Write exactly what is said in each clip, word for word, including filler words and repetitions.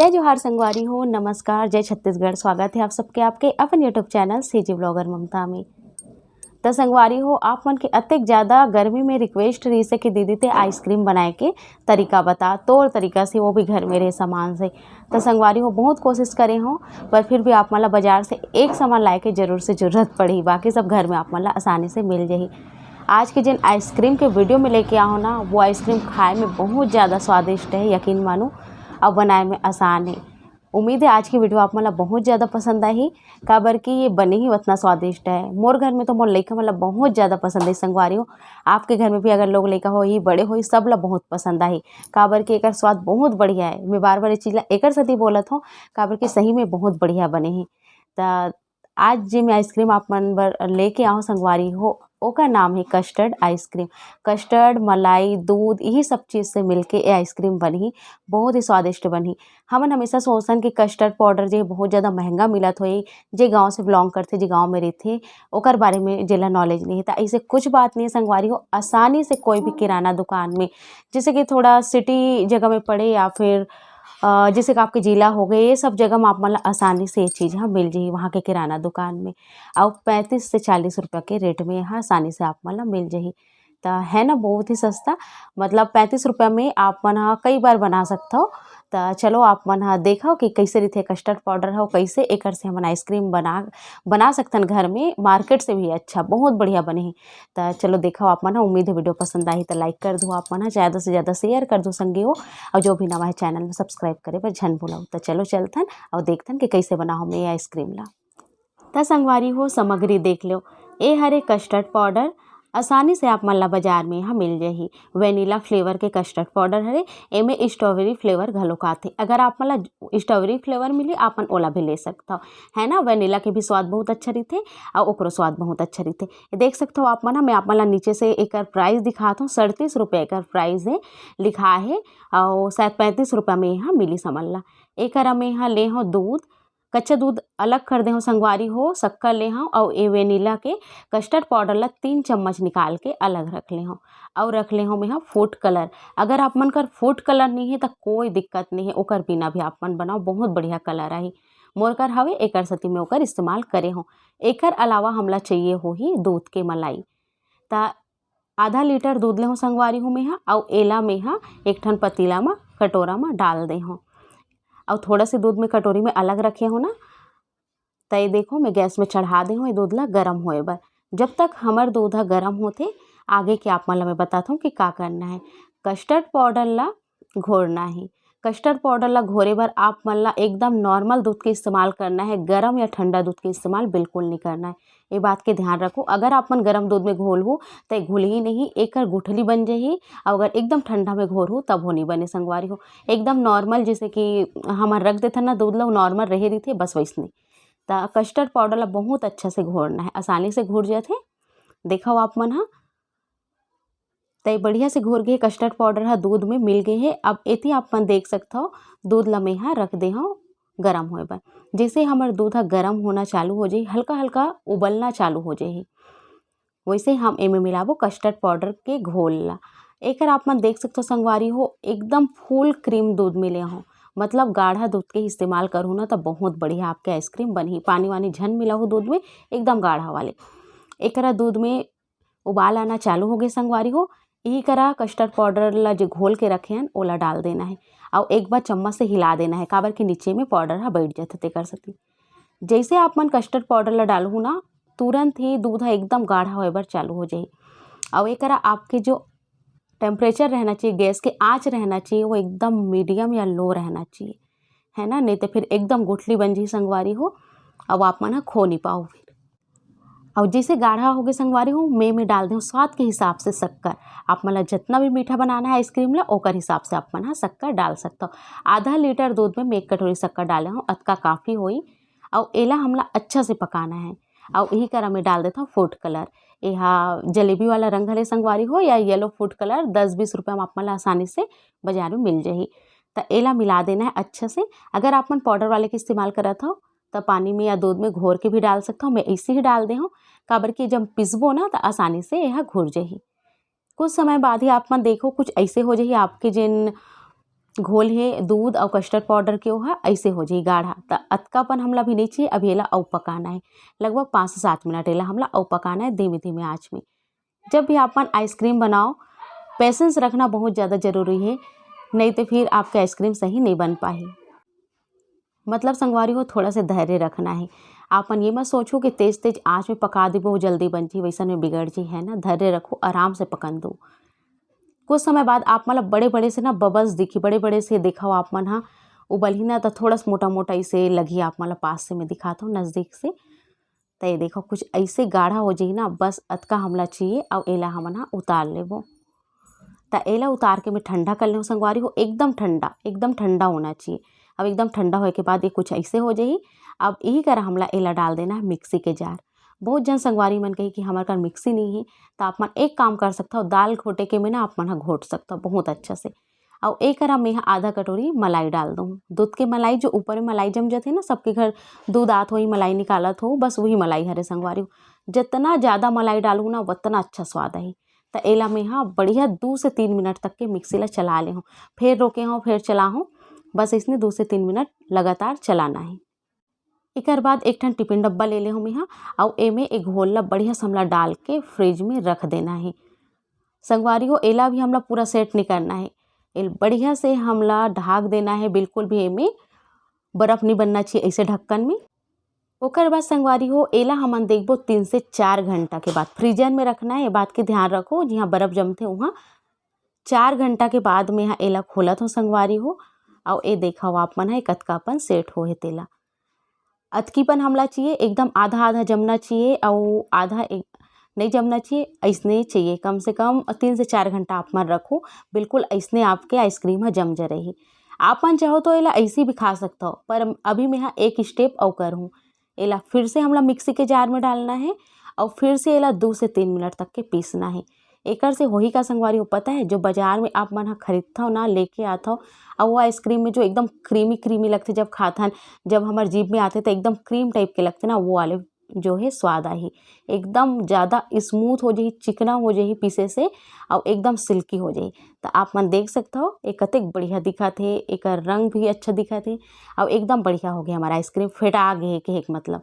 जय जोहार संगवारी हो, नमस्कार, जय छत्तीसगढ़। स्वागत है आप सबके आपके अपन YouTube चैनल सीजी ब्लॉगर ममता में। त संगवारी हो, आप मन के अतेक ज़्यादा गर्मी में रिक्वेस्ट रहिस हे कि दीदी ते आइसक्रीम बनाए के तरीका बता, तोर तरीका से, वो भी घर में रहे सामान से। त संगवारी हो, बहुत कोशिश करे हो, पर फिर भी आप मन ला बाजार से एक सामान लाए के जरूर से जरूरत पड़ही, बाकी सब घर में आप मन ला आसानी से मिल जाही। आज के जिन आइसक्रीम के वीडियो में लेके आहो ना, वो आइसक्रीम खाए में बहुत ज़्यादा स्वादिष्ट है, यकीन मानो, और बनाए में आसान है। उम्मीद है आज की वीडियो आप मन ला बहुत ज़्यादा पसंद आही, काबर कि ये बने ही उतना स्वादिष्ट है। मोर घर में तो मोर लइका मन ला बहुत ज़्यादा पसंद है संगवारी हो। आपके घर में भी अगर लोग लइका हो, ये बड़े हो, ये सब ला बहुत पसंद आही, काबर कि एकर स्वाद बहुत बढ़िया है। मैं बार बार ये चीज़ ला एकर सेती बोलत हूँ, काबर कि सही में बहुत बढ़िया बने ही। त आज जे मैं आइसक्रीम आप मन बर लेके आऊँ संगवारी हो, ओकर नाम है कस्टर्ड आइसक्रीम। कस्टर्ड, मलाई, दूध, यही सब चीज़ से मिलके ये आइसक्रीम बनही, बहुत ही स्वादिष्ट बनही। हमन हमेशा सोचथन कि कस्टर्ड पाउडर जे बहुत ज़्यादा महंगा मिलत होही, जे गांव से बिलोंग करथे, जे गांव में रहिथे, ओकर बारे में जेला नॉलेज नहीं है। त ऐसे कुछ बात नहीं है संगवारी हो, आसानी से कोई भी किराना दुकान में, जैसे कि थोड़ा सिटी जगह में पड़े या फिर अ, जैसे कि आपके जिला हो गए, ये सब जगह में आप मन ला आसानी से ये चीज़ ह मिल जाही वहाँ के किराना दुकान में, और पैंतीस से चालीस रुपया के रेट में यहाँ आसानी से आप मन ला मिल जाही। त है ना, बहुत ही सस्ता, मतलब पैंतीस रुपया में आप मन ह कई बार बना सकथव। त चलो आप मन ह देखव कि कैसे रहिथे कस्टर्ड पाउडर ह, कैसे एकर से हमन आइसक्रीम बना, बना सकथन घर में, मार्केट से भी अच्छा, बहुत बढ़िया बने ही। त चलो देखव आप मन ह, उम्मीद है वीडियो पसंद आही त लाइक कर दो आप मन ह, ज़्यादा से ज़्यादा शेयर कर दो संगी हो, और जो भी नवा है चैनल में सब्सक्राइब करे बर झन भूलव। त चलो चलथन और देखथन कि कैसे बनाहूँ मैं ये आइसक्रीम ला। त संगवारी हो, सामग्री देख लो, ए हरे कस्टर्ड पाउडर, आसानी से आप मन ला बाजार में यहाँ मिल जाही। वेनिला फ्लेवर के कस्टर्ड पाउडर हरे, एमे स्ट्रॉबेरी फ्लेवर घलोक आथे। अगर आप मन ला स्ट्रॉबेरी फ्लेवर मिली, आप मन ओला भी ले सकथव, है ना। वेनिला के भी स्वाद बहुत अच्छा रहिथे और ओकरो स्वाद बहुत अच्छा रहिथे। ये देख सकथव आप मन ह, मैं आप मन ला नीचे से एकर प्राइस दिखात हूँ, सड़तीस रुपये एकर प्राइस है, लिखा है, और शायद पैंतीस रुपया में यहाँ मिली हमन ला। एकर में यहाँ ले हो दूध, कच्चा दूध अलग कर दे हो संगवारी हो, शक्कर ले हो, और ए वेनिला के कस्टर्ड पाउडर ला तीन चम्मच निकाल के अलग रख ले हो, और रख ले हो मैं यहाँ फूड कलर। अगर आप मन कर फूड कलर नहीं है तो कोई दिक्कत नहीं है, ओकर बिना भी आप मन बनाओ, बहुत बढ़िया कलर आही। मोर कर हवे, एकर सेती मैं ओकर इस्तेमाल करे हो। एकर अलावा हमला चाहिए होही दूध के मलाई। त आधा लीटर दूध ले हो संगवारी हो मैं हा, अउ एला मैं हा एक ठन पतीला म, कटोरा म डाल दे हो। अउ थोड़ा से दूध में कटोरी में अलग रखे हो ना, त ये देखो मैं गैस में चढ़ा दे हो ये दूध ला गरम होए बर। जब तक हमर दूध ह गरम होथे, आगे के आप मन ला मैं बतात हूँ कि का करना है। कस्टर्ड पाउडर ला घोरना है। कस्टर्ड पाउडर ला घोरे बर आप मन ला एकदम नॉर्मल दूध के इस्तेमाल करना है, गरम या ठंडा दूध के इस्तेमाल बिल्कुल नहीं करना है। ये बात के ध्यान रखो, अगर आप मन गरम दूध में घोलहू, त ये घुलही नहीं, एकर गुठली बन जाही। अउ अगर एकदम ठंडा में घोरहू, तब हो नहीं बने संगवारी हो। एकदम नॉर्मल, जैसे कि हमन रख देथन ना दूध ला, नॉर्मल रहे रहिथे, बस वैसने। त कस्टर्ड पाउडर ला बहुत अच्छा से घोरना है, आसानी से घुर जाथे। देखो आप मन हा, त ये बढ़िया से घुर गे कस्टर्ड पाउडर हा दूध में मिल गे हे। अब एती आप मन देख सकथव, दूध ला मैं हा रख दे हव गरम होए बर। जैसे हमर दूध हा गरम होना चालू हो जाही, हल्का हल्का उबलना चालू हो जाही, वैसे हम एमे मिलाबो कस्टर्ड पाउडर के घोल ला। एकर आप मन देख सकथव संगवारी हो, एकदम फुल क्रीम दूध मिले हो, मतलब गाढ़ा दूध के इस्तेमाल करहू ना, त बहुत बढ़िया आपके आइसक्रीम बनही। पानी वानी झन मिलाहू दूध में, एकदम गाढ़ा वाले। एकरा दूध में उबाल आना चालू हो गए संगवारी हो। यही करा कस्टर्ड पाउडर ला जो घोल के रखे हन, ओला डाल देना है, और एक बार चम्मच से हिला देना है, काबर के नीचे में पाउडर हा बैठ जाथे, तेकर सेती। जैसे आप मन कस्टर्ड पाउडर ला डालहू ना, तुरंत ही दूध हा एकदम गाढ़ा होए बर चालू हो जाही। और एकरा आपके जो टेम्परेचर रहना चाहिए, गैस के आंच रहना चाहिए, वो एकदम मीडियम या लो रहना चाहिए, है ना, नहीं तो फिर एकदम गुठली बन जाही संगवारी हो, अब आप मन हा खो नहीं पाओ फिर। और जैसे गाढ़ा हो गए संगवारी हो, मैं में डाल देहूँ स्वाद के हिसाब से शक्कर। आप मन ला जितना भी मीठा बनाना है आइसक्रीम ला, ओकर हिसाब से आप मन हा शक्कर डाल सकथव। आधा लीटर दूध में मैं एक कटोरी शक्कर डाले हूँ, अतका काफ़ी होई। और एला हमला अच्छा से पकाना है। और यही करा में डाल देथव फूड कलर। एहा जलेबी वाला रंग हरे संगवारी हो, या येलो फूड कलर, दस बीस रुपया में आप मन ला आसानी से बाजार में मिल जाही। त एला मिला देना है अच्छा से। अगर आप मन पाउडर वाले के इस्तेमाल करत हव, त पानी में या दूध में घोर के भी डाल सकथव। मैं ऐसे ही डाल दे हूँ, काबर कि जब पिसबो ना, त आसानी से यह घुर जाही। कुछ समय बाद ही आप मन देखो, कुछ ऐसे हो जाही, आपके जिन घोल हे दूध अउ custard powder के, ओहा अइसे हो जाही गाढ़ा। त अतका पन हमला भी नइ चाहिए। अब एला अउ पकाना हे, लगभग पाँच से सात मिनट एला हमला अउ पकाना हे धीमे धीमे आँच में। जब भी आप मन आइसक्रीम बनाओ, पेशेंस रखना बहुत ज़्यादा ज़रूरी हे, नहीं तो फिर आपके आइसक्रीम सही नहीं बन पाही। मतलब संगवारी हो, थोड़ा से धैर्य रखना हे। आप मन ये मत सोचो कि तेज तेज आँच में पका देबो, जल्दी बन जी, वैसन में बिगड़ जी, है ना। धैर्य रखो, आराम से पकन दो। कुछ समय बाद आप मन ला बड़े बड़े से ना बबल्स दिखी, बड़े बड़े से देखो आप मन हा उबलही ना, तो थोड़ा सा मोटा मोटा इसे लगी आप मन ला। पास से मैं दिखाता हूँ नज़दीक से, तो ये देखो कुछ ऐसे गाढ़ा हो जाही ना, बस अतका हमला चाहिए। अब एला हमन हा उतार लेबो। त एला उतार के मैं ठंडा कर लेहूँ संगवारी हो, एकदम ठंडा, एकदम ठंडा होना चाहिए। अब एकदम ठंडा होए के बाद ये कुछ ऐसे हो जाही। अब यही करा हमला एला डाल देना है मिक्सी के जार। बहुत जन संगवारी मन कही कि हमर कर मिक्सी नहीं है, त आप मन एक काम कर सकथव, दाल घोटे के में ना आप मन ह घोट सकथव बहुत अच्छा से। अउ ए करा में ह आधा कटोरी मलाई डाल दूँ। दूध के मलाई, जो ऊपर में मलाई जम जाथे ना, सबके घर दूध आत होही, मलाई निकालत हो, बस वही मलाई हरे संगवारी हो। जितना ज़्यादा मलाई डालू ना, उतना अच्छा स्वाद आही। त एला में ह बढ़िया दू से तीन मिनट तक के मिक्सी ला चला ले हूँ, फिर रोके हूँ, फिर चला हूँ। बस इसने दू से तीन मिनट लगातार चलाना है। एकर बाद एक ठन टिफिन डब्बा ले ले हूँ मैं ह, अउ एमे ए घोल ला बढ़िया से हमला डाल के फ्रिज में रख देना है। संगवारी हो, एला भी हमला पूरा सेट नहीं करना है, एल बढ़िया से हमला ढाक देना है, बिल्कुल भी एमे बर्फ नहीं बनना चाहिए ऐसे ढक्कन में। ओकर बाद संगवारी हो, एला हमन देखबो तीन से चार घंटा के बाद, फ्रीजर में रखना है, ये बात के ध्यान रखो, जिहाँ बर्फ जमथे उहाँ। चार घंटा के बाद में ह एला खोलत हो संगवारी हो, अउ ए देखव आप मन ह कतका अपन सेट हो हे तेला। अतकीपन हमला चाहिए, एकदम आधा आधा जमना चाहिए, अउ आधा एक नहीं जमना चाहिए, ऐसने चाहिए। कम से कम तीन से चार घंटा आप मन रखो, बिल्कुल ऐसने आपके आइसक्रीम ह जम जा रही। आप मन चाहो तो एला ऐसे भी खा सकथव, पर अभी मैं ह एक स्टेप अउ करहूँ। एला फिर से हमला मिक्सी के जार में डालना है अउ फिर से एला दो से तीन मिनट तक के पीसना है। एकर से होही का संगवारी हो पता है, जो बाजार में आप मन ह खरीदथव ना, लेके आथव, अउ वो आइसक्रीम में जो एकदम क्रीमी क्रीमी लगथे, जब खाथन, जब हमर जीभ में आथे तो एकदम क्रीम टाइप के लगथे ना, वो वाले जो है स्वाद आही। एकदम ज़्यादा स्मूथ हो जाही, चिकना हो जाही पीसे से, अउ एकदम सिल्की हो जाही। तो आप मन देख सकथव, ये कतेक बढ़िया दिखत हे, एकर रंग भी अच्छा दिखत हे, अउ एकदम बढ़िया हो गया हमारा आइसक्रीम, फेटा गे हे, कहे के मतलब।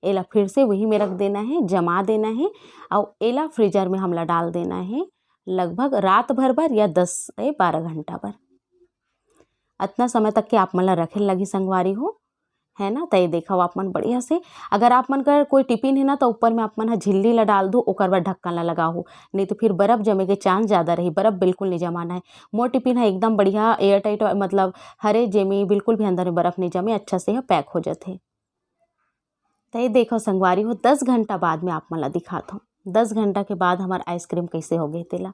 एला फिर से वही में रख देना है, जमा देना है, अउ एला फ्रीजर में हमला डाल देना है लगभग रात भर बर या दस से बारह घंटा बर। अतना समय तक के आप मन ला रखे लगी संगवारी हो, है ना। तो ये देखो आप मन बढ़िया से, अगर आप मन कर कोई टिफिन है ना, तो ऊपर में आप मन ह झिल्ली ला डाल दो, ओकर बाद ढक्कन ला लगाओ, नहीं तो फिर बर्फ जमे के चांस ज़्यादा रही। बर्फ बिल्कुल नहीं जमाना है। मोर टिफिन है एकदम बढ़िया एयर टाइट, मतलब हरे, जेमे बिल्कुल भी अंदर में बर्फ नहीं जमे, अच्छा से यह पैक हो जाथे। तो ये देखो संगवारी हो, दस घंटा बाद में आप मन ला दिखात हूँ। दस घंटा के बाद हमार आइसक्रीम कैसे हो गए तेला।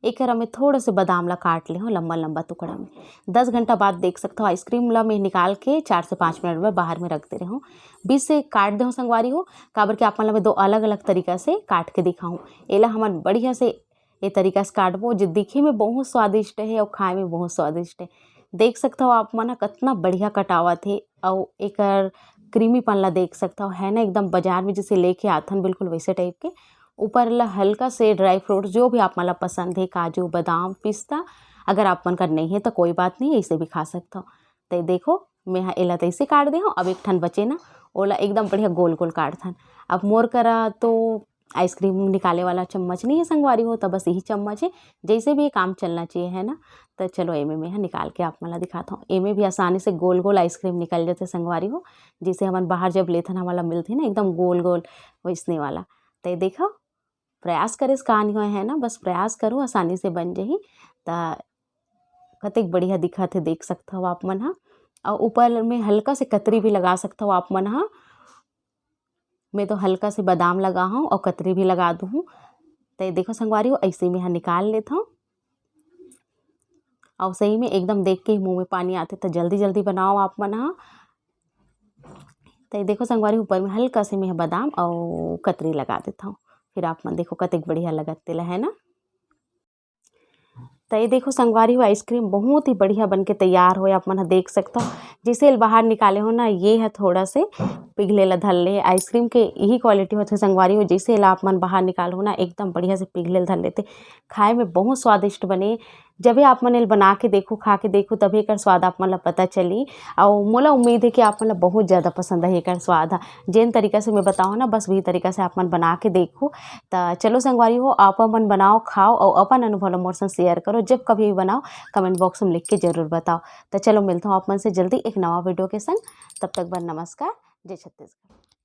एक करा में थोड़ा से बादाम ला काट ले हूँ लंबा लंबा टुकड़ा में। दस घंटा बाद देख सकते हो, आइसक्रीम ला मैं निकाल के चार से पाँच मिनट में बाहर में रख दे रहे हूँ। बीच से काट दे हूँ संगवारी हो, काबर के आप मन ला मैं दो अलग अलग तरीका से काट के दिखाऊँ। एला हमन बढ़िया से ये तरीका से काटबो, जो दिखे में बहुत स्वादिष्ट है और खाए में बहुत स्वादिष्ट है। देख सकते हो आप मन ह कतना बढ़िया कटावत हे, अउ एकर क्रीमीपन ला देख सकते हो, है ना, एकदम बाजार में जैसे लेके आथन बिल्कुल वैसे टाइप के। ऊपर ला हल्का से ड्राई फ्रूट जो भी आप मन ला पसंद है, काजू, बादाम, पिस्ता, अगर आप मन कर नहीं है तो कोई बात नहीं, ऐसे भी खा सकते हो। तो देखो, मैं ह एला तैसे काट दे हूँ। अब एक ठन बचे ना, ओला एकदम बढ़िया गोल गोल काटथन। अब मोर करा तो आइसक्रीम निकाले वाला चम्मच नहीं है संगवारी हो, तो बस यही चम्मच है, जैसे भी ये काम चलना चाहिए, है ना। तो चलो, एमे मैं ह निकाल के आप मन ला दिखाता हूँ। एमे भी आसानी से गोल गोल आइसक्रीम निकल जाते संगवारी हो, जैसे हमन बाहर जब लेथन, हमन ला मिलथे ना एकदम गोल गोल वैसने वाला। तो ये देखो, प्रयास करे से का नहीं होय, है ना, बस प्रयास करो, आसानी से बन जाही। त कतेक बढ़िया दिखत हे, देख सकथव आप मन ह। अउ ऊपर में हल्का से कतरी भी लगा सकथव आप मन ह। मैं तो हल्का से बादाम लगा हूँ और कतरी भी लगा दूँ हूँ। तो ये देखो संगवारी हो, ऐसे में ह निकाल लेत हूँ। और सही में एकदम देख के ही मुँह में पानी आथे, तो जल्दी जल्दी बनाओ आप मन ह। तो ये देखो संगवारी, ऊपर में हल्का से मैं ह बादाम और कतरी लगा देत हूँ। फिर आप मन देखो कतेक बढ़िया लगत तेला, है ना। तो ये देखो संगवारी हो, आइसक्रीम बहुत ही बढ़िया बन के तैयार हो, आप मन ह देख सकथव। जैसे एल बाहर निकाले हो ना, ये ह थोड़ा से पिघले ला धर ले। आइसक्रीम के यही क्वालिटी होथे संगवारी हो, जैसे एला आप मन बाहर निकाल हो ना, एकदम बढ़िया से पिघले ला धर लेथे। खाए में बहुत स्वादिष्ट बने। जब भी आप मन एला बना के देखो, खा के देखो, तभी एकर स्वाद आप मन ला पता चली। अउ मोला उम्मीद हे कि आप मन ला बहुत ज़्यादा पसंद आही एकर स्वाद ह। जेन तरीका से मैं बताओ ना, बस वही तरीका से आप मन बना के देखो। त चलो संगवारी हो, आप मन बनाओ, खाओ अउ अपन अनुभव ला मोर संग share करो। जब कभी भी बनाओ, comment box में लिख के जरूर बताओ। त चलो मिलता हूँ आप मन से जल्दी एक नवा video के संग। तब तक बर नमस्कार, जय छत्तीसगढ़।